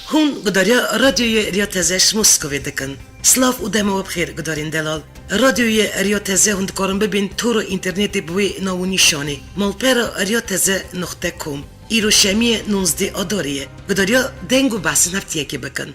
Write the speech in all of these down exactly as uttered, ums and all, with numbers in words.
Hûn gudariya Radyoyê Riya Teze ji Moskovê dikin. Silav û dema we bi xêr, gudarên delal. Radyoyê Riya Teze hûn dikarin bibên tora înternetê bi wê nav û nîşanê: malpera riya teze nuqte com. Îro şemiyê nûzdeh Adarê ye. Gudariya deng û behsên heftiyekê bikin.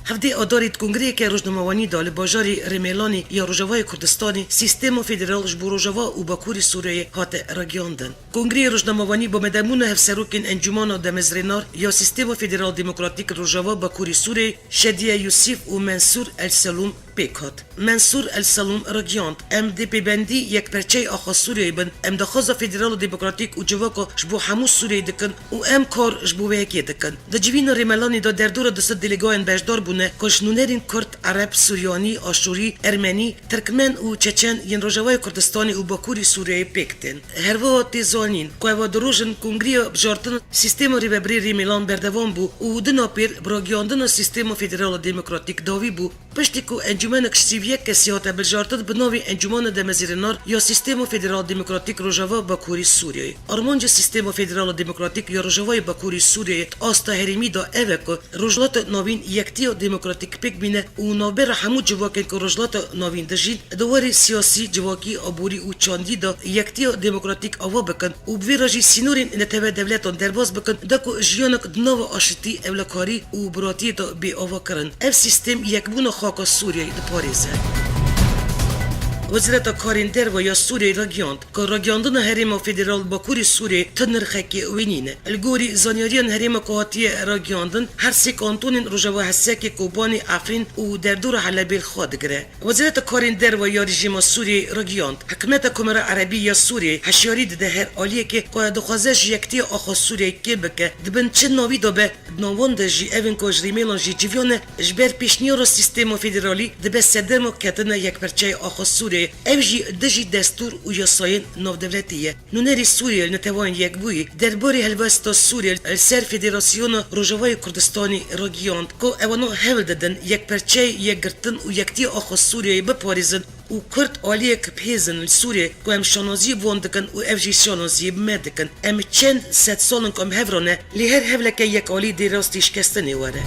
Hevdeh Adarê di kongreyeke rojnamevanî de li bajarê Rêmelanê ya Rojavayê Kurdistanê sîstema federal ji bo Rojava û Bakurê Sûriyeyê hate ragiyandin. Kongreyê rojnamevanî bi medemûna hevserokên Encûmana Demezrênar ya Sîstema Federal Demokratîk Rojava Bakurê Sûriyeyê Şediye Yusîf û Mensûr El Selûm pêk hat. Mensûr El Selûm ragiyand, em dê pêbendî yekperçeyê axa Sûriyeyê bin, em daxwaza federal û demokratîk û civaka ji bo hemû Sûriyeyê dikin û em kar ji bo vê yekê dikin. Di civîna Rêmelanê de derdora du sed delegayên beşdar bûne ku ji nûnerên Kurd, Ereb, Suryanî, Aşûrî, Ermenî, Tirkmen û Çeçen yên Rojavayê Kurdistanê û Bakurê Sûriyeyê pêk tên. Herwiha tê zanîn ku ev du roj in kongreya bijartina sîstema rêvebirê Rêmelan berdewam bû û di napêr bi ragiyandina sîstema federal û demokratîk dawî bû, piştî ku encûmenek ji sî û yek kesî hate biljartin bi navê Encûmana Demezrênar ya Sîstema Federal Demokratîk Rojava Bakurê Sûriyeyê. Armanca sîstema federal û demokratîk ya Rojavayê Bakurê Sûriyeyê di asta herêmî de ev e ku Rojhilata Navîn yektiya demokratîk pêk bîne û navbera hemû civakên ku Rojhilata Navîn dijîn di warê siyasî, civakî, aborî û çandî de yektiya demokratîk ava bikin û bi vê re jî sînorên netewedewletan derbas bikin, da ku jiyanek di nava aşitî, ewlekarî û biratiyê de bê avakirin. Ev sîstem yekbûna xaka Sûriyeyê diparêze. Wezareta Karên Derve ya Sûriyeyê ragihand, ku ragiyandina herêma federal Bakurê Sûriyê tu nirxekê wê nîne. Li gorî zanyariyan herêma ku hatiye ragiyandin, her sê kantonên Rojava Hesekê, Kobanê, Efrîn û derdora Helebê li xwe digire. Wezareta Karên Derve ya rejîma Sûriyeyê ragiyand, hikûmeta Komara Erebî ya Sûriyeyê hişyarî dide her aliyekê ku dixwaze ji yektiya axa Sûriyeyê kêm bike, di bin çi navî de be, di nav wan de jî evên ku ji Rêmelan jî civiyane, ji ber pêşniyara sîstema federalî dibe sedema ketina yekperçeyê axa Sûriyeyê. Ev jî dijî destûr û yasayên navdewletî ye. Nûnerê Sûriyê li Neteweyên Yekbûyî derbarê helwesta Sûriyê li ser Federasyona Rojavayê Kurdistanê ragihand ku ewana hewl didin yekperçeyê, yekgirtin û yektiya axa Sûriyeyê biparêzin û Kurd aliyek bi hêz in li Sûriyê ku em şanazî bi wan dikin û ev jî şanaziyê bi me dikin. Em çend sed sal in ku em hev re ne, lê her hewleke yekalî dê rastî şikestinê were.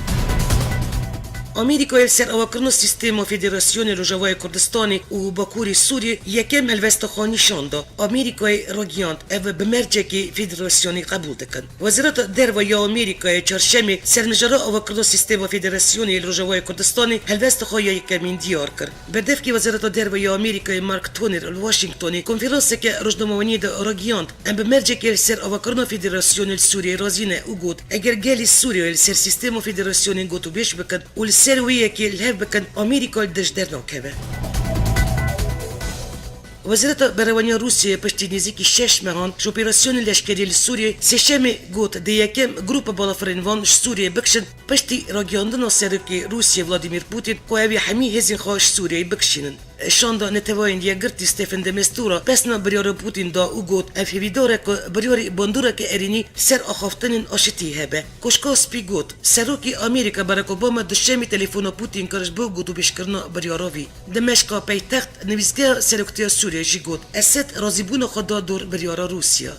Amerîkayê li ser avakirina sîstema federasyonê Rojavayê Kurdistanê û Bakurê Sûriyê yekem helwesta xwe nîşan da. Amerîkayê ragihand, ev bi mercekê federasyonê qebûl dikin. Wezareta Derve ya Amerîkayê çarşemê ser mijara avakirina sîstema federasyonê li Rojavayê Kurdistanê helwesta xwe ya yekemîn diyar kir. Berdevkê Wezareta Derve ya Amerîkayê Mark Toner li Washingtonê konferanseke rojnamevaniyê de ragihand, em bi mercekê li ser avakirina federasyonê li Sûriyeyê razî ne û got, eger gelê Sûriyeyê li ser sîstema federasyonê gotûbêj bikin û li ser wê yekê li hev bikin, Amerîka li dij dernakeve. Wezareta Berevaniya Rûsyayê piştî nêzîkî şeş mehan ji operasyonên leşkerî li Sûriyê sêşemê got, dê yekem grûpa balafirên wan ji Sûriyê bikişin, piştî ragihiyandina serokê Rûsyê Vladimir Putin ku ew ê hemî hêzên xwe ji Sûriyeyê bikişînin. Şanda Neteweyên Yekgirtî Stephen de Mistura pesna biryara Putin da û got, ev hêvîdar e ku biryarê bandoreke erênî ser axaftinên aşitî hebe. Koşka Spî got, Serokê Amerîka Barack Obama duşemî telefona Putin kir ji bo gotûbêjkirina biryara vî. Di meşka peytext, nivîsgeha seroktiya Sûriyê jî got, Esed razîbûna xwe da dor biryara Rûsya.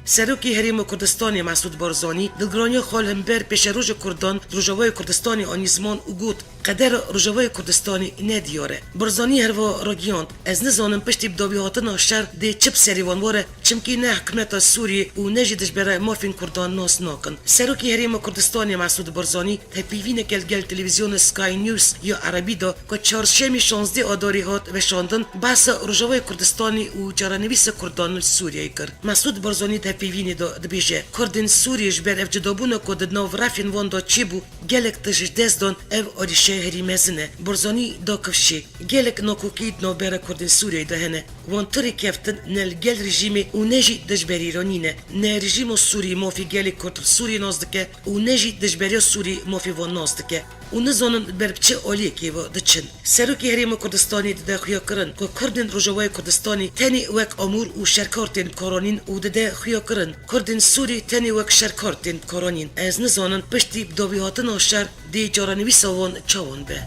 Serokê Herêma Kurdistanê Mesûd Barzanî dilgiraniya xwe li hember pêşeroja Kurdan di Rojavayê Kurdistanê anî ziman û got, qedera Rojavayê Kurdistanê nediyar e. Barzanî herwiha ragihand, ez nizanim piştî bi dawîhatina şer dê çi bi serê wan were, çimkî ne hikûmeta Sûriyê û ne jî dijbere mafên Kurdan nas nakin. Serokê Herêma Kurdistanê Mesûd Barzanî di hevpeyvîneke li gel televîzyona Sky News ya Erebî de ku çarşemê şazdeh Adarê hat veşandin, behsa Rojavayê Kurdistanê û çarenivîsa Kurdan li Sûriyeyê kir. Mesûd Barzanî di hevpeyvînê de dibêje, Kurdên Sûriyê ji ber ev cudabûna ku di nav refên wan de çêbû, gelek tişt ji dest dan, ev arîşe herî mezin e. Barzanî da kifşê, gelek nakokî di navbera Kurdên Sûriyeyê de hene. Wan tu rêkeftin ne li gel rejîmê û ne jî dijberî re nîne. Ne rejîma Sûrî mafê gelê Kurd li Sûriyê nas dike û ne jî dijberiya Sûrî mafê wan nas dike û nizanin ber bi çi aliyekê ve diçin. Serokê Herêma Kurdistanê dide xuyakirin ku Kurdên Rojavayê Kurdistanê tenê wek amûr û şerkar tên bikaranîn û dide xuyakirin, Kurdên Sûrî tenê wek şerkar tên bikaranîn. Ez nizanim piştî bi dawîhatina şer dê çarenivîsa wan çawan be.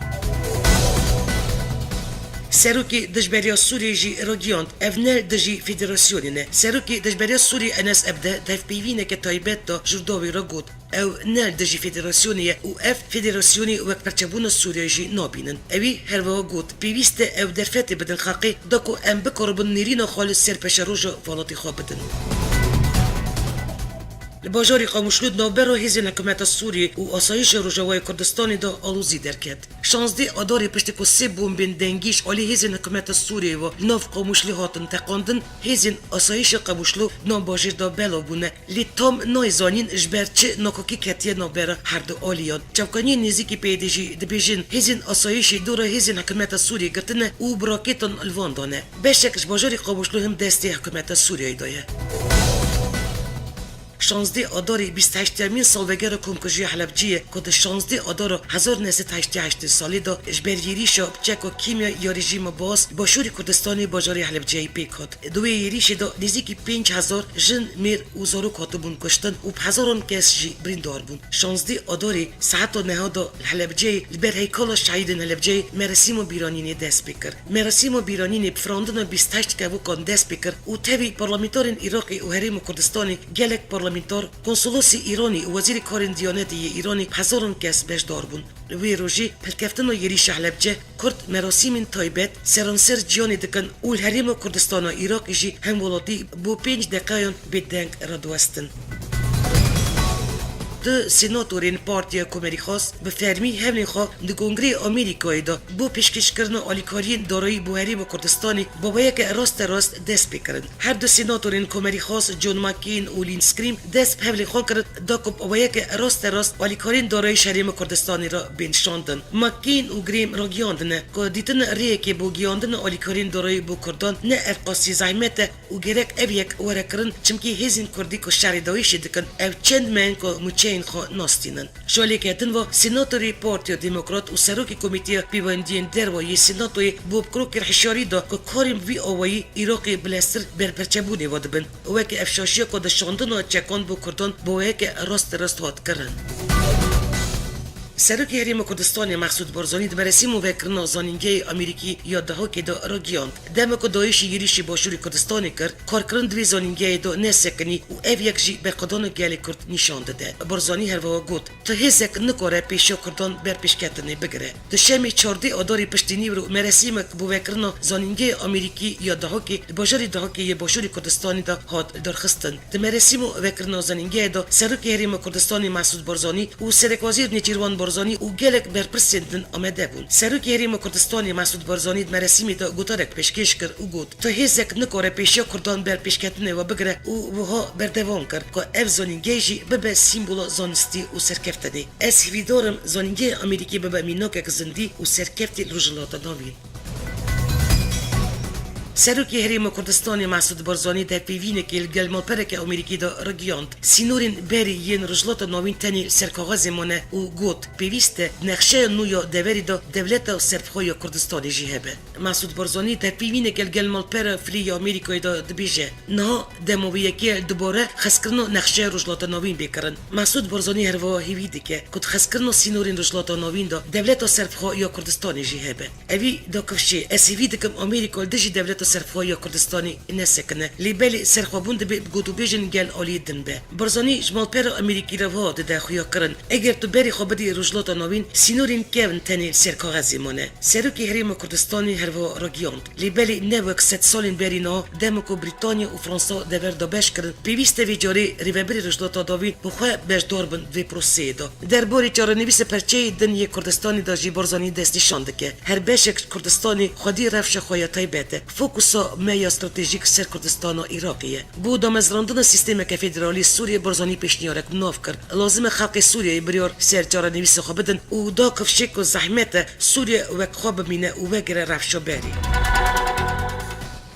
Serokê Dijberiya Sûriyê jî ragihand, ev ne li dijî federasyonê ne. Serokê Dijberiya Sûriyê Enes Ebde di hevpeyvîneke taybet de ji Rûdawê re got, ew ne li dijî federasyonê ye û ev federasyonê wek perçebûna Sûriyeyê jî nabînin. Ewî her wiha got, pêwîst e ew derfetê bidin xelkê da ku em bikaribin nêrîna xwe li ser peşeroja welatê xwe bidin. Li bajarê Qamişlo di navbera hêzên hikûmeta Sûriyê û Asayîşa Rojavayê Kurdistanê de alozî derket. Şazdeh Adarê piştî ku sê bombên dengî ji alî hêzên hikûmeta Sûriyê ve li nav Qamişlê hatin teqandin, hêzên asayîşa Qamişlo di nav bajêr de belav bûne, lê tam nayê zanîn ji ber çi nakokî ketiye navbera her du aliyan. Çavkaniyên nêzîkî P Y D'ê jî dibêjin, hêzên asayîşê dora hêzên hikûmeta Sûriyê girtine û bi raketan li van dane. Beşek ji bajarê Qamişlo him destê hikûmeta Sûriyeyê de ye. Şazdeh Adarê bîst heştiyemîn salvegera komkujiya Helebciyê ku di şazdeh Adara hezar neh sed heştê heştê salî de ji ber êrîşa bi çeka kîmya ya rejîma Baas başûrê Kurdistanê bajarê Helebciyeyê pêk hat. Di wê êrîşê de nêzîkî pênc hezar jin, mêr û zarok hatibûn kuştin û bi hezaran kes jî birîndar bûn. Şazdeh Adarê saeta neha de li Helebceyê li ber Heykala Şehîdên Helebceyê merasîma bîranînê dest pê kir. Merasîma bîranînê bi firandina bîst heşt kevokan dest pê kir û tevî parlamenterên Iraqê û Herêma Kurdistanê, gelek parlamenter, konsolosê Îranê û wezîrê karên diyanetê yê Îranê bi hezaran kes beşdar bûn. Li wê rojê pilkeftina êrîşa Helebce, Kurd merasîmên taybet seranser cîhanê dikin û li Herêma Kurdistana Iraqê jî hemwelatî bo pênc deqeyan bêdeng radiwestin. Du senatorên Partiya Komerîxas bi fermî hevlên xwe di Kongreyê Amerîkayê de bo pêşkêşkirina alîkariyên darayî bo Herêma Kurdistanê baweyeke rasterast dest pê kirin. Her du senatorên Komerîxas John McCain û Lindstrom dest bi hevlên xwe kirin da ku bi awayeke rasterast alîkariyên darayî ji Herêma Kurdistanê re bên şandin. McCain û Graham ragihandine ku dîtin rêyekê bo gihandina alîkariyên darayî bo Kurdan ne ev qasî zehmet e û gerek ev yek were kirin, çimkî hêzên Kurdî ku şerê dawîşê dikin, ew çend me in ku mûçeyên xwe nastînin. Ji alîketin ve, Senatorê Partiya Demokrat û Serokê Komîteya Pêwendiyên Derve yê Senatoyê bo bi krokên hişyarî da ku karên bi vî awayî Iraqê bileztir ber perçebûnê ve dibin. Weke ev şaşiya ku di şandina çekan bo Kurdan bi weke rasterast hat kirin. Serokê Herêma Kurdistanê Mesûd Barzanî di merasîma vekirina zanîngehê Amerîkî ya Dehokê de ragihand, dema ku dayîşî êrîşî başûrê Kurdistanê kir, karkirin di vê zanîngehê de nesekinî û ev yek jî berxwedana gelê Kurd nîşan dide. Barzanî her wiha got, Tu hêzek nikare pêşiya Kurdan ber pêşketinê bigire. Di şemê çardeh Adarê piştî nîvro merasîmek bo vekirina zanîngehê Amerîkî ya Dehokê di bajarê Dehokê yê başûrê Kurdistanê de hat lidarxistin. Di merasîma vekirina zanîngehê de Serokê Herêma Kurdistanê Mesûd Barzanî û Serekwezîr Nêçîrvan Barzanî û gelek berpirsên din amade bûn. Serokê Herêma Kurdistanê Mesûd Barzanî di merasîmê de gotarek pêşkêş kir û got, Tu hêzek nikare pêşiya Kurdan ber pêşketinê ve bigire û wiha berdewam kir ku ev zanîngeh jî bibe sîmbola zanistî û serkeftinê. Ez hêvîdar im zanîngehê Amerîkî bibe mînakek zindî û serkeftî li Rojhilata Navîn. Serokê Herêma Kurdistanê Mesûd Barzanî di hevpeyvînekê li gel malpereke Amerîkî de ragihand, sînorên berî yên Rojhilata Navîn tenê li ser kaxezê mane û got, Pêwîst e di nexşeya nû ya deverê de dewleta serbixwe ya Kurdistanê jî hebe. Mesûd Barzanî di hevpeyvînekê li gel malpera Free ya Amerîkayê de dibêje, Niha dema wê yekê li dubare xezkirina nexşeya Rojhilata Navîn bê kirin. Mesûd Barzanî her wiha hêvî dike ku di xezkirina sînorên Rojhilata Navîn de dewleta serbixwe ya Kurdistanê jî hebe. Ewî da kifşê, Ez hêvî dikim Amerîka li dijî dewleta serbixwe ya Kurdistanê nesekine. Lê belê serxwebûn dibê bi gotûbêjên gel aliyê din be. Barzanî ji malpera Amerîkî re wiha dide xuyakirin, Eger tu berê xwe bidî Rojhilata Navîn, sînorên kevn tenê li ser kaxezê mane. Serokê Herêma Kurdistanê her wiha ragihand, Lê belê ne wek sedsalên berî niha, dema ku Brîtanya û Fransa dever dabeş kirin, pêwîst e vê carê rêvebirê Rojhilata Navîn bi xwe beşdar bin di vê proseyê de. Derbarê çarenivîsa perçeyê din yê Kurdistanê de jî Barzanî destnîşan dike, Her beşek ji Kurdistanê xwedî rewşa xwe ya taybet e. Fokusa me ya stratejîk ser Kurdistana Iraqê ye. Bo damezrandina sîstemeke federalî Sûriyê Barzanî pêşniyarek bi nav kir. Lazim e xelkê Sûriyeyê biryar ser çarenivîsa xwe bidin û da kifşê ku zehmet e Sûriye wek xwe bimîne û vegere rewşa berê.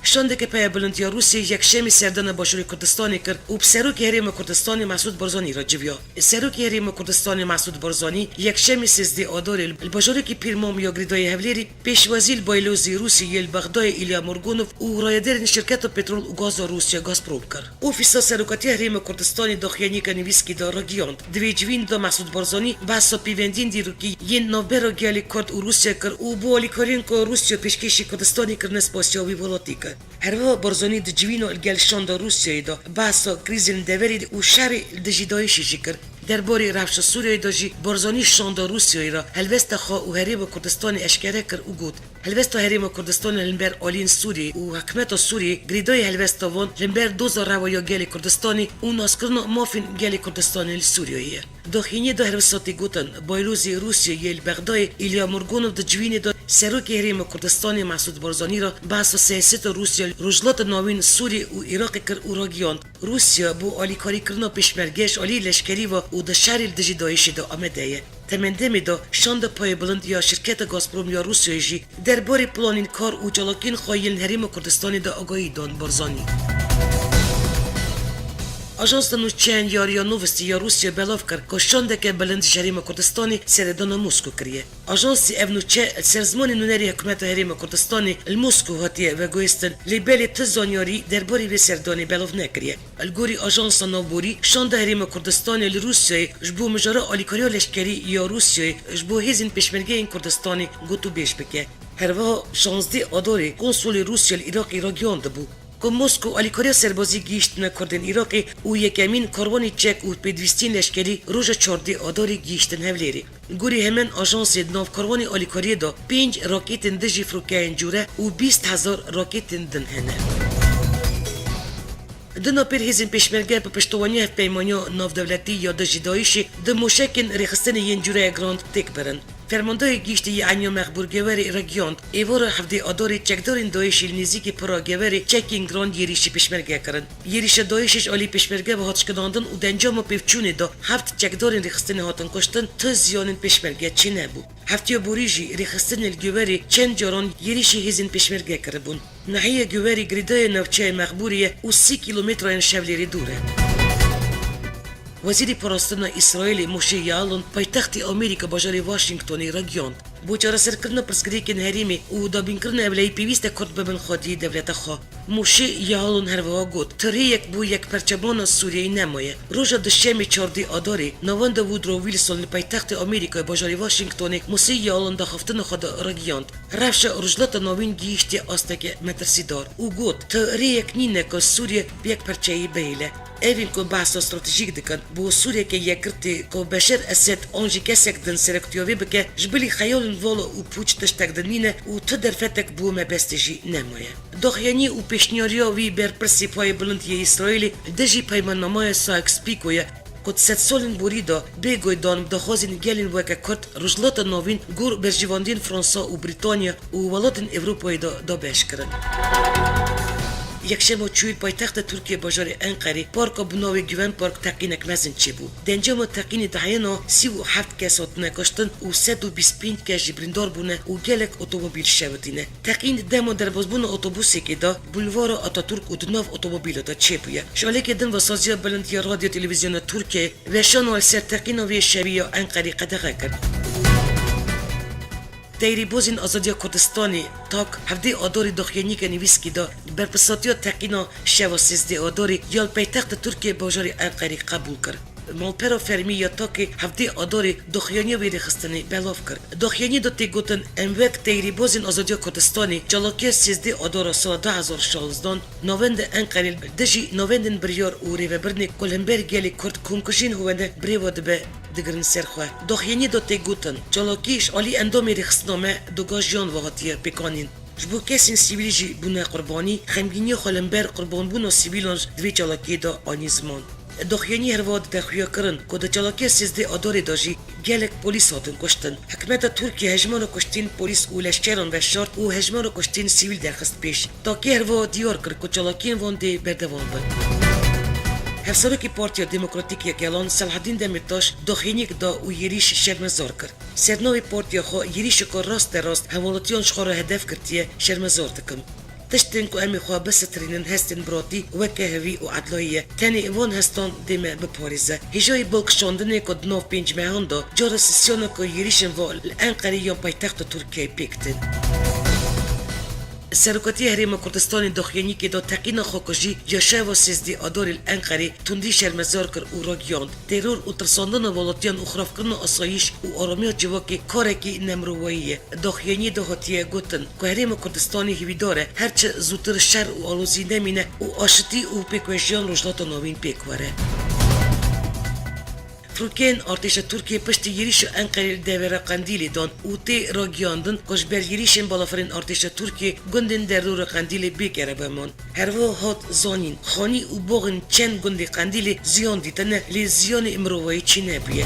Şandeke Peya Bilind ya Rûsyayê yekşemî serdana Başûrê Kurdistanê kir û bi Serokê Herêma Kurdistanê Mesûd Barzanî re civiya. Serokê Herêma Kurdistanê Mesûd Barzanî yekşemî sêzdeh Adarê li bajarokî Pîrmam ya girêdayî Hewlêrî pêşwazî li baylozî Rûsyayê li Bexdayê Îlya Morgunov û rayedarên şirketa petrol û gaza Rûsya Gazprom kir. Ofîsa Serokatiya Herêma Kurdistanê daxuyaniyeke nivîskî de ragihand. Di vê civînê de Mesûd Barzanî behsa pêvendiyên dîrokî yên navbera gelê Kurd û Rûsya kir û bo alîkariyên ku Rûsya pêşkêşî Kurdistanê kirine spasiya wî welatî kir. Herwiha Barzanî di civîna li gel şanda Rûsyayê de behsa krîzên deverê û şerê li dijî DAIŞê jî kir. Derbarê rewşa Sûriyeyê de jî Barzanî şanda Rûsyayê re helwesta xwe û Herêma Kurdistanê eşkere kir û got, Helwesta Herêma Kurdistanê li hember aliyên Sûriyê û hikûmeta Sûriyê girêdayî helwesta wan li hember doza rewa ya gelê Kurdistanê û naskirina mafên gelê Kurdistanê li Sûriyeyê ye. Daxuyaniyê de her wisa tê gotin, baylozê Rûsyayê yê li Bexdayê Îlya Morgunov di civînê de Serokê Herêma Kurdistanê Mesûd Barzanî re behsa siyaseta Rûsya li Rojhilata Navîn, Sûriyê û Iraqê kir û ragihand, Rûsya bo alîkarîkirina pêşmerge ji aliyê leşkerî ve û di şerê li dijî DAIŞê de amade ye. Di demê de şanda Payê Bilind ya şirketa Gazprom ya Rûsyayê jî derbarê planên kar û çalakiyên xwe yên li Herêma Kurdistanê de agahî dan Barzanî. Ajansa nûçeyan ya RIA Novosti ya Rûsya belav kir ku şandeke bilind ji Herêma Kurdistanê seredana Moskow kiriye. Ajansê ev nûçe li ser zimanê nûnerê Hikûmeta Herêma Kurdistanê li Moskow hatiye veguhêstin, lê belê ti zanyarî derbarê vê serdanê belav nekiriye. Li gorî Ajansa Navborî, şanda Herêma Kurdistanê li Rûsyayê ji bo mijara alîkariya leşkerî ya Rûsyayê ji bo hêzên pêşmergeyên Kurdistanê gotûbêj bike. Herwiha şazdeh Adarê konsulê Rûsya li Iraqê ragihiyandibû ku Moskow alîkariya serbazî gihîştine Kurdên Iraqê û yekemîn karwanê çek û pêdivîstiyên leşkerî roja çardeh Adarê gihîştin Hewlêrê. Gorî heman ajansê, di nav karwanê alîkariyê de pênc raketên dijî firokeyên cûre û bîst hezar raketên din hene. Di navpêr hêzên pêşmerge bi piştevaniya hevpeymaniya navdewletî ya dijî DAIŞê di moşekên rêxistinê yên cûreya Grant têk birin. Fermandayê giştî yê Enya Mexbûr Gewerê ragihand, êvara hevdeh Adarê çekdarên DAIŞê li nêzîkî pira Gewerê çekên Grant yêrîşî pêşmerge kirin. Yêrîşa DAIŞê ji alî pêşmerge ve hat şikandin û di encama pêvçûnê de heft çekdarên rêxistinê hatin kuştin, tu ziyanên pêşmerge çênebû. Heftiya borî jî rêxistinê li Gewerê çend caran yêrîşî hêzên pêşmerge kiribûn. Nahiyê Gewerê girêdayê navçeyê Mexbûrê ye û sî kîlometrayên ji Hewlêrê dûr e. Wezîrê Parastina Îsraîlê Moshe Yaalon paytextê Amerîka bajarê Washingtonê ragihand, bo çareserkirina pirsgirêkên herêmê û dabînkirina ewlehî pêwîst e Kurd bibin xwediyê dewleta xwe. Moshe Yaalon her wiha got, Tirhiyek bo yekperçebana Sûriyeyê nemaye. Roja Duşemê çardeh Adarê, Navenda Woodrow Wilson li paytextê Amerîkayê bajarê Washingtonê Moshe Yaalon daxiftina xwe de ragihand, Rewşa Rojhilata Navîn gihîştiye asteke metirsîdar û got, Tirhiyek nîne ku Sûriye bi yekperçeyî bihêle. Evên ku behsa stratejîk dikin, bo Sûriyeke yekgirtî ku Beşer Esed an jî kesek din seroktîya wê bike, ji bilî xeyalên vala û pûç tiştek din nîne û tu derfetek bo mebestê jî nemaye. Daxuyanî û pêşniyariya wî berpirsê Payê Bilind yê Îsraîlê dijî peymannamaya Sykes-Picot ye, ku di sedsalên borî de bê guhdan bi daxwazên gelên weke Kurd, Rojhilata Navîn, gor berjewendiyên Fransa û Brîtanya û welatên Ewropayê de dabeş kirin. Yekşema çûyî paytexta Tirkiyê bajarê Enqerê, parka bi navê Güven Park teqînek mezin çêbû. Di encama teqînê de heyana sî û heft kes hatine kuştin û sed û bîst pênc kes jî birîndar bûne û gelek otomobîl şewitîne. Teqîn dema derbazbûna otobusêkê de bulvara Atatürk û di nav otomobîla de çêbûye. Ji aliyekê din ve saziya bilind ya Radyo Televîzyona Tirkiyeyê weşana li ser teqîna vê şevî ya Enqerê qedexe kir. Teyrîbozên Azadiya Kurdistanê, tak, hevdeh Adarê daxuyaniyeke nivîskî da, berpisatiya teqîna şeva sêzdeh Adarê ya li paytexta Tirkiyê bajarê Enqerê qebûl kir. Malpera fermî ya takê hevdeh Adarê daxuyaniya vê rêxistinê belav kir. Daxuyaniyê de tê gotin, Em wek Teyrîbozên Azadiya Kurdistanê çalakiya sêzdeh Adara sala du hezar şazdan navenda Enqerê li dijî navendên biryar û rêvebirinê ku li hember gelê Kurd komkujiyên huwene birêve dibe, digirin ser xwe. Daxuyaniyê de tê gotin, çalakî ji alî endamê rêxistina me Doga Jiyan ve hatiye pêkanîn. Ji bo kesên sivîl jî bûne qurbanî, xemgîniya xwe li hember qurbanbûna sivîlan di vê çalakiyê de anî ziman. Daxuyanî her wiha dide xuyakirin ku di çalakiya sêzdeh Adarê de jî gelek polîs hatin kuştin. Hikûmeta Tirkiyê hejmara kuştiyên polîs û leşkeran veşart û hejmara kuştiyên sivîl derxist pêş. Takê her wiha diyar kir ku çalakiyên van dê berdewam bin. Hevserokê Partiya Demokratîk ya Gelan Selahedîn Demîrtaş daxuyaniyek da û yêrîş şermezar kir. Sernavê partiya xwe, yêrîşeke rasterast hevwelatiyan ji xwe re hedef girtiye, şermezar dikim. Tiştên ku em ê xwe bisitirînin hestên biratî weke hevî û edlayî ye. Tenê van hestan dê me biparêze. Hêjayî balkişandinê ku di nav pênc mehan de cara sêsiyana ku yêrîşên va li Enqerê ya paytexta Tirkiyeyê pêk tên. Serokatiya Herêma Kurdistanê daxuyaniyekê da teqîna xwekujî ya şeva sêzdeh Adarê li Enqerê tundî şermezar kir û ragihand, teror û tirsandina welatiyan û xirabkirina asayîş û aramiya civakê karekî nemirovayî ye. Daxuyaniyê de hatiye gotin ku Herêma Kurdistanê hêvîdar e her çi zûtir şer û alozî nemîne û aşitî û pêkvejiyan Rojhilata Navîn pêk were. Firokeyên artêşa Tirkiyê piştî yêrîşa Enqerê li devera Qendîlê dan û tê ragihandin ku ji ber yêrîşên balafirên artêşa Tirkiyê gundên derdora Qendîlê bê kerebe man. Herwiha hat zanîn, xanî û boxên çend gundê Qendîlê ziyan dîtine, lê ziyanê mirovayî çênebûye.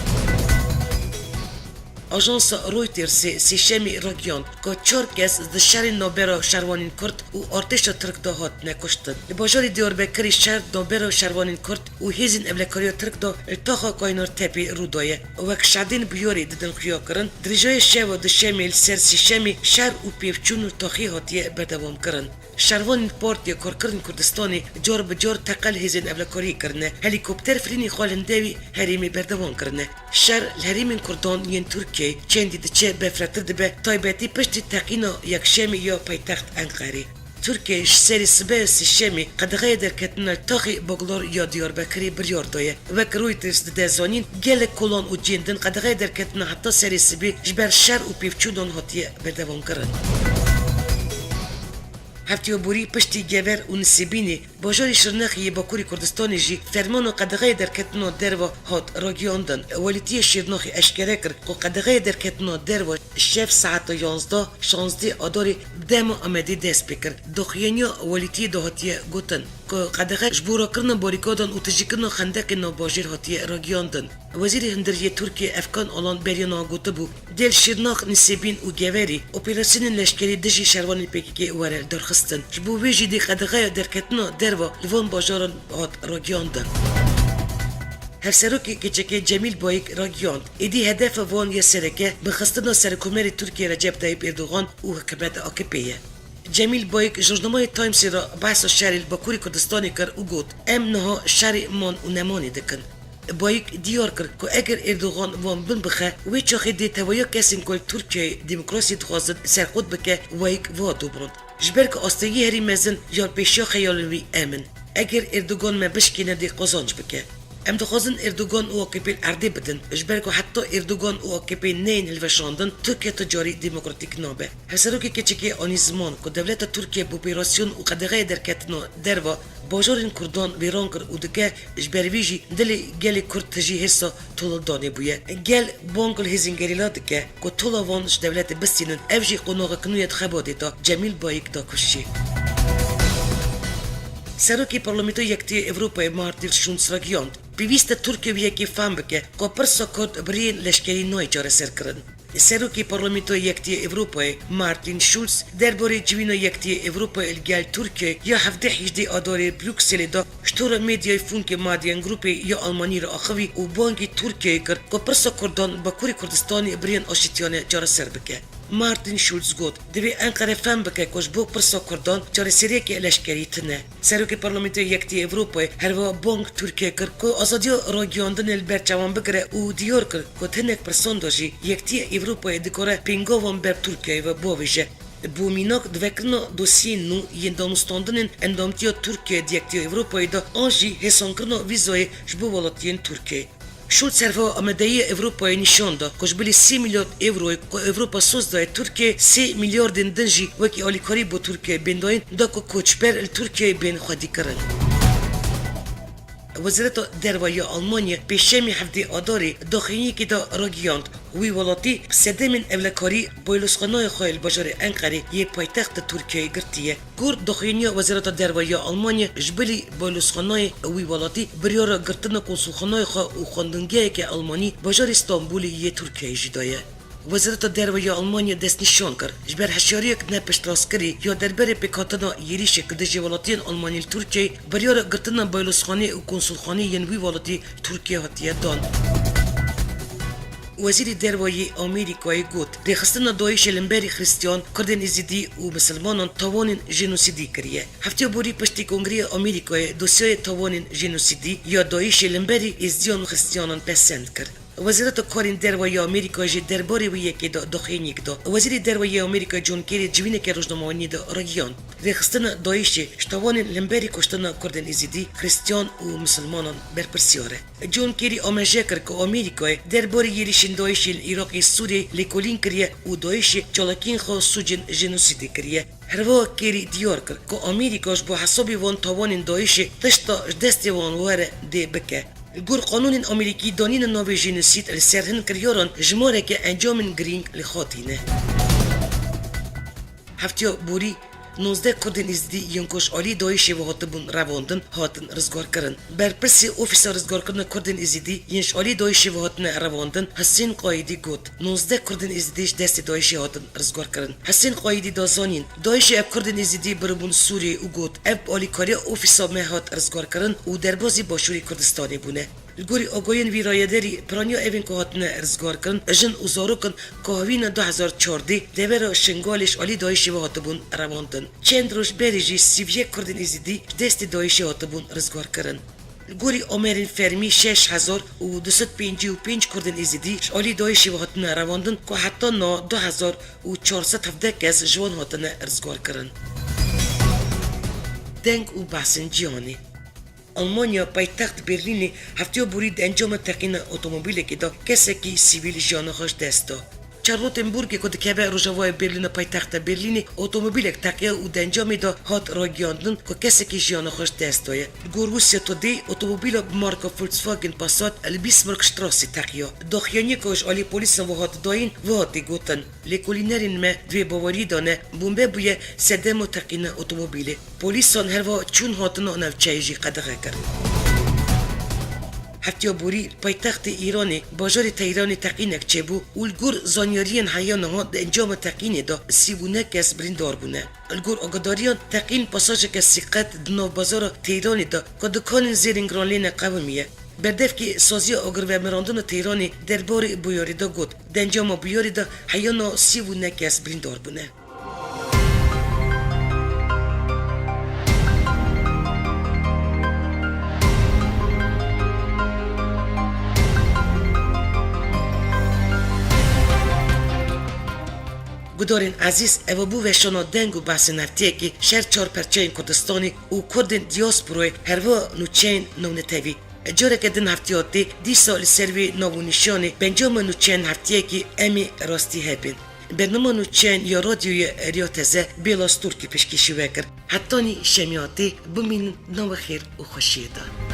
Ajansa Reutersê sêşemî ragihand ku çar kes di şerê navbera şervanên Kurd û artêşa Tirk de hatine kuştin. Li bajarê Diyarbekirê şer navbera şervanên Kurd û hêzên ewlekariya Tirk de li taxa Kaynar Tepê rû daye. Wek şedên bûyerê didin xuyakirin, dirêjayê şeva Duşemê li ser Sêşemê şer û pêvçûn li taxê hatiye berdewamkirin. Şervanên Partiya Karkerên Kurdistanê car bi car teqe li hêzên ewlekariyê kirine, helîkopter firînê xwe li hindê wî herêmê berdewam kirine. Şer li herêmên Kurdan yên Tirkiyeyê çendî diçe bêfirehtir dibe, taybetî piştî teqîna yekşemê ya paytext Enqerê. Tirkiye ji serê sibeya sêşemê qedexeya derketina li taxê Baglar ya Diyarbekirê biryar daye. Wek Reuters dide zanîn, gelek kolan û cihên din qedexeya derketina heta serê sibê ji ber şer û pêvçûnan hatiye berdewamkirin. Hefteya borî piştî Gever û Nisêbînê bajarê Şirnexê yê Bakurê Kurdistanê jî fermana qedexeya derketina derva hat ragihandin. Welîtiyê Şirnexê eşkere kir ku qedexeya derketina derva şev saeta yanzdeh, şazdeh Adarê dema Amedê dest pê kir. Daxuyaniya welîtiyê de hatiye gotin ku qedexe ji bo rakirina barîkadan û tijîkirina xendeqên navbajêr hatiye ragihandin. Wezîrê Hundirî yê Tirkiyê Efkan Alan beriya niha gotibû, dê li Şirnax, Nisêbîn û Geverî operasyonên leşkerî dijî şervanên P K K were lidarxistin. Ji bo vê jî dê qedexeya derketina derva li van bajaran hat ragihandin. Hevserokê K Ç K Cemîl Bayik ragihand, êdî hedefa van ya sereke binxistina Serokkomarê Tirkiyê Recep Tayyip Erdogan û hikûmeta A K P ye. Cemîl Bayik ji rojnameya Timesê re behsa şerê li Bakurê Kurdistanê kir û got, em niha şerê man û nemanê dikin. Bayik diyar kir ku eger Erdogan van bin bixe, wê çaxê dê tevahiya kesên ku li Tirkiyeyê demokrasiyê dixwazin serxwet bike, Bayik va doband. Ji ber ku astengî herî mezin ya pêşiya xeyalên wî em in. Eger Erdogan me bişkêne dê qazanc bike. Em dixwazin Erdogan û A K P li erdê bidin, ji ber ku heta Erdogan û A K P neyên hilweşandin, Tirkiye tu carî demokratîk nabe. Hevserokê K Ç K anî ziman ku dewleta Tirkiye bi operasyon û qedexeya derketina derva bajarên Kurdan wêran kir û dike, ji ber vê jî dilê gelê Kurd tijî hêrsa Tolildanê bûye. Gel bang li hêzên gerîla dike ku tola wan ji dewletê bistînin, ev jî qonaxek nû ye di xebatê de, Cemîl Bayik da kuştî. Serokê Parlamentoya Yekîtiya Ewropayê Martin Schulz ragihand, pêwîst e Tirkiye wê yekê fehm bike ku pirsa Kurd bi rêyên leşkerî nayê çareserkirin. Serokê Parlamentoya Yekîtiya Ewropayê Martin Schulz derbarê civîna Yekîtiya Ewropayê li gel Tirkiyeyê ya hevdeh hêjdeh Adarê Brukselê de ji tora medyayê Funke Mediengruppe ya Almanî re axivî û bangî Tirkiyeyê kir ku pirsa Kurdan li Bakurê Kurdistanê bi rêyên aşîtiyane çareser bike. Martin Schulz got, divê Enqere fehm bike ku ji bo pirsa Kurdan çareseriyeke leşkerî tune. Serokê Parlamentoya Yekîtiya Ewropayê herwiha bang Tirkiyeyê kir ku azadiya ragihandinê li ber çavan bigire û diyar kir ku di hinek pirsan de jî Yekîtiya Ewropayê dikare pêngavan ber Tirkiyeyê ve bavêje. Bo mînak, di vekirina dosyeyên nû yên danûstandinên endamtiya Tirkiyeyê di Yekîtiya Ewropayê de an jî hêsankirina vîzayê ji bo welatiyên Tirkiyeyê. Schulz herwiha amadeyî Ewropayê nîşan da ku ji bilî sê milyar ewroyê ku Ewropa soz daye Tirkiyeyê, sê milyardên din jî wekî alîkarî bo Tirkiyeyê bên dayîn, da ku koçber li Tirkiyeyê bên xwedîkirin. Wezareta Derve ya Almanya pêşemî hevdeh Adarê daxuyaniyekê de ragihand, wî welatî sedemên ewlekarî boylozxanayê xwe li bajarê Enqerê yê paytexta Tirkiyeyê girtiye. Gor daxuyaniya Wezareta Derve ya Almanya, ji bilî boylozxanayê wî welatî biryara girtina konsulxanayê xwe û xwendingeheke Almanî bajarê Stenbolê yê Tirkiyeyê jî daye. Wezareta Derve ya Almanya destnîşan kir, ji ber hişyariyek nepiştrastkirî ya derbarê pêkhatina êrîşek dijî welatiyên Almanî li Tirkiyeyê, biryara girtina boylozxanê û konsulxanê yên wî welatî li Tirkiye hatiye dan. Wezîrê Derve yê Amerîkayê got, rêxistina DAIŞê li hemberî Xristiyan, Kurdên Êzidî û Misilmanan tawanên jenosîdî kiriye. Hefteya borî piştî Kongreya Amerîkayê dosyayê tawanên jenosîdî ya DAIŞê li hemberî Êzidiyan û Xristiyanan pesend kir. Wezareta Karên Derve ya Amerîkayê jî derbarê wê yekê de daxuyaniyek da. Wezîrê Derve yê Amerîkayê John Kerry civîneke rojnamevaniyê de ragihand, rêxistina DAIŞê ji tawanên li hemberî kuştina Kurdên Êzidî, Xristiyan û Misilmanan berpirsiyar e. John Kerry amaje kir ku Amerîkayê derbarê êrîşên DAIŞê li Iraqê, Sûriyeyê lêkolîn kiriye û DAIŞê çalakiyên xwe sûcên jenosîdê kiriye. Herwiha Kerry diyar kir ku Amerîka ji bo hesabê van tawanên DAIŞê tişta ji destê wan were dê bike. Li gor qanûnên Amerîkî, danîna navê jenosîd li ser hin kiryaran jimareke encamên girîng li xwe tîne. Hefteya borî nozdeh Kurdên Êzidî yên ku ji alî DAIŞê ve hatibûn revandin, hatin rizgarkirin. Berpirsê Ofîsa Rizgarkirina Kurdên Êzidî yên ji alî DAIŞê ve hatine revandin, Husên Qayîdî got, nozdeh Kurdên Êzidî ji destê DAIŞê hatin rizgarkirin. Husên Qayîdî da zanîn, DAIŞê ev Kurdên Êzidî biribûn Sûriyeyê û got, ev bi alîkariya ofîsa me hat rizgarkirin û derbazî Başûrê Kurdistanê bûne. Li gorî agahiyên vî rayedarî, piraniya evên ku hatine rizgarkirin jin û zarok in ku hevîna du hezar çardeh devera Şingalê ji alî DAIŞê ve hatibûn revandin. Çend roj berê jî sî û yek Kurdên Êzidî ji destê DAIŞê hatibûn rizgarkirin. Li gorî amerên fermî, şeş hezar û du sed pêncî û pênc Kurdên Êzidî ji alî DAIŞê ve hatine revandin ku heta niha du hezar û çar sed hevdeh kes ji wan hatine rizgarkirin. Deng û behsên cîhanê. Almanya, paytext Berlînê, hefteya borî di encama teqîna otomobîlekê de kesekî sivîl jiyana xwe ji dest da. Charlottenburgê ku dikeve rojavayê Berlîna paytexta Berlînê, otomobîlek teqiya û di encamê de hat ragihandin ku kesekî jiyana xwe ji dest daye. Li gor Russia Today, otomobîla bi marka Volkswagen Passat li Bismarckstrasse teqiya. Daxuyaniyeka ji alî polîsan ve hat dayîn, ve hatî gotin, lêkolînerên me di vê baweriyê de ne, bombe bûye sedema teqîna otomobîlê. Polîsan herwiha çûn hatina navçeyê jî qedexe kir. Hefteya borî paytextê Îranê, bajarê Teyranê teqînek çêbû û li gor zanyariyên heya niha di encama teqînê de sî û neh kes birîndar bûne. Li gor agadariyan, teqîn pasajeke sîqet di nav bazara Teyranê de ku dikanên zêrên giran lê ne qewimiye. Berdevkê Saziya Agir Vemirandina Teyranê derbarê bûyerê de got, di encama bûyerê de heya niha sî û neh kes birîndar bûne. Gudarên ezîz, eva bû weşana deng û behsên heftiyekî şer çar perçeyên Kurdistanê û Kurdên diasporayê, herwiha nûçeyên navnetewî. Careke din heftiya tê, dîsa li ser vê nav û nîşanê bi encama nûçeyên heftiyekî em ê rastî hebin. Bernama nûçeyên ya Radyoya Eriya Teze Bêla Stûrkî pêşkêşî we kir. Hetanî şemiya tê, bimînin nava xêr û xweşiyê de.